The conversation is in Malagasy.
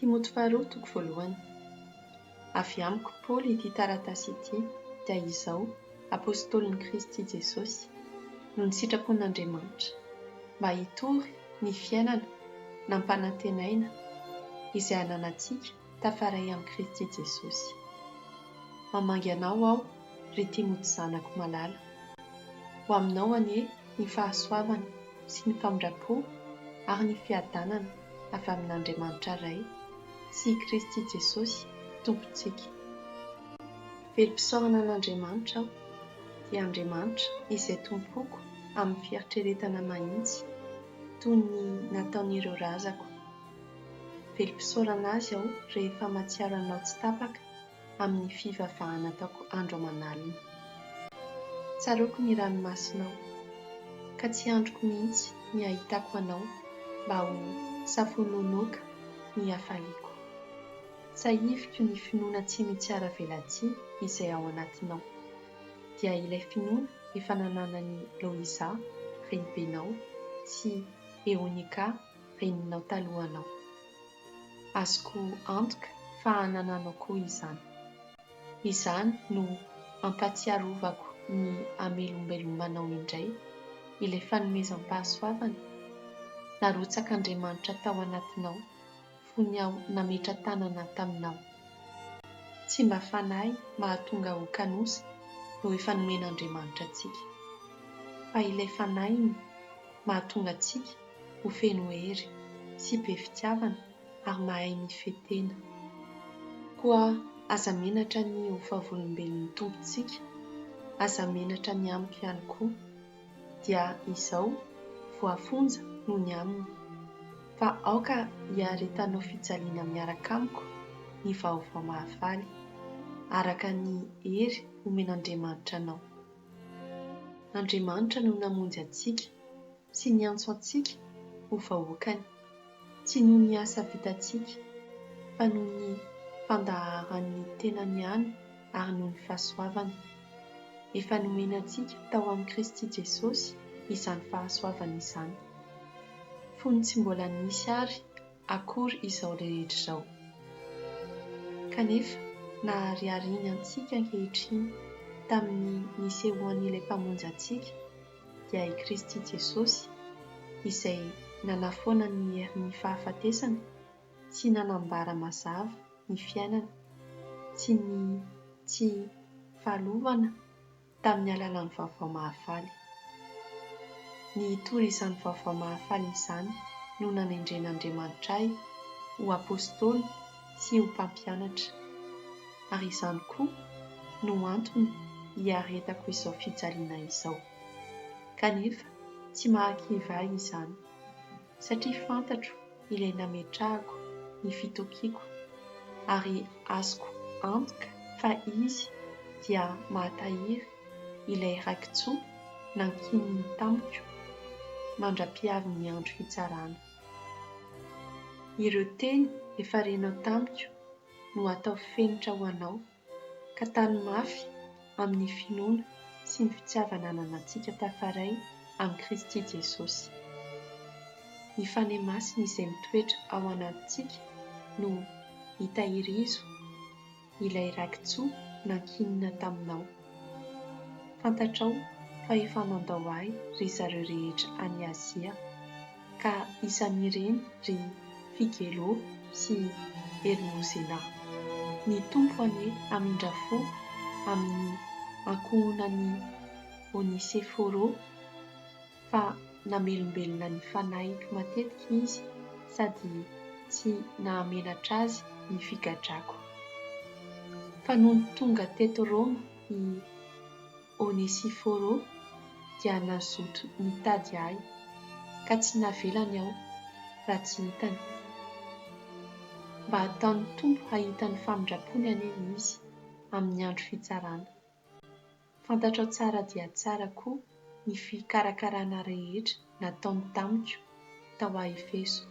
Timoty faharoa toko voalohany. Avy amiko Paoly ity taratasy ity, dia izao, Apostolin'i Kristy Jesosy, noho ny sitrapon'Andriamanitra, mba hitory ny fiainana nampanantenaina izay ananantsika tafaray amin'i Kristy Jesosy. Mamangy anao aho, ry Timoty zanako malala. Ho aminao anie ny fahasoavana sy ny famindram-po ary ny fiadanana avy amin'Andriamanitra Ray sy i Kristy Jesosy Tompontsika. Velom-pisaorana an'Andriamanitra aho, dia Andriamanitra izay tompoiko amin'ny fieritreretana mahitsy, toy ny nataon'ireo razako. Velom-pisaorana Azy aho rehefa mahatsiaro anao tsy tapaka amin'ny fivavahana ataoko andro aman'alina. Tsaroako ny ranomasonao, ka tsy andriko mihitsy ny hahitako anao mba ho safononoka ny hafaliako. Tsahiviko ny finoana tsy mitsiaravelatsihy izay ao anatinao, dia ilay finoana efa nananan'i Loisa renibenao sy Eonika reninao talohanao. Azoko antoka fa anananao koa izany. Izany no ampahatsiarovako ny hamelombelomanao indray ilay fanomezam-pahasoavana narotsak'Andriamanitra tao anatinao fony aho nametra-tanana taminao. Tsy mba fanahy mahatonga ho kanosa no efa nomen'Andriamanitra antsika, fa ilay fanahiny mahatonga antsika ho feno hery sy be fitiavana ary mahay mifehy tena. Koa aza menatra ny ho vavolombelon'ny Tompontsika, aza menatra ny amiko ihany koa, dia izao voafonja noho ny aminy, fa aoka hiaretanao fijaliana miaraka amiko ny vaovao mahafaly, araka ny hery omen'Andriamanitra anao. Andriamanitra no namonjy antsika sy niantso antsika ho vahoakany, tsy noho ny asa vitantsika, fa noho ny fandaharan'ny tenany ihany ary noho ny fahasoavany. Efa nomena antsika tao amin'i Kristy Jesosy izany fahasoavana izany, fony tsy mbola nisy ary akory izao rehetra izao. Kanefa naharihariny antsika ankehitriny tamin'ny nisehoan'ilay Mpamonjy antsika, dia i Kristy Jesosy, izay nanafoana ny herin'ny fahafatesana sy nanambara mazava ny fiainana sy ny tsy fahalovana tamin'ny alalan'ny vaovao mahafaly. Ny hitory izany vaovao mahafaly izany no nanendren'Andriamanitra ahy ho apostoly sy ho mpampianatra, ary izany koa no antony hiaretako izao fijaliana izao. Kanefa tsy mahakivy ahy izany, satria fantatro ilay nametrahako ny fitokiako, ary azoko antoka fa Izy dia mahatahiry ilay raki-tsoa nankininy tamiko mandra-pihavin'ny andro fitsarana. Ireo teny efa renao tamiko no ataovy fenitra ho anao. ka tano mafy amin'ny finoana sy ny fitiavana ananantsika tafaray amin'i Kristy Jesosy. Ny Fanahy Masina izay mitoetra ao anatintsika no itahirizo ilay raki-tsoa nankinina taminao. Fantatrao fa efa nandao ahy ry zareo rehetra any Azia. ka isan'ireny ry Figelo sy Hermozena. Ny Tompo anie hamindra fo amin'ny ankohonan'i Onesiforo, fa namelombelona ny fanahiko matetika izy sady tsy nahamenatra azy ny figadrako. Fa nony tonga teto Roma i Onesiforo dia nazoto nitady ahy, ka tsy navelany aho raha tsy hitany. Mba hataon'ny Tompo hahita ny famindram-pony anie izy amin'ny andro fitsarana. Fantatrao tsara dia tsara koa ny fikarakarana rehetra nataony tamiko tao Efeso.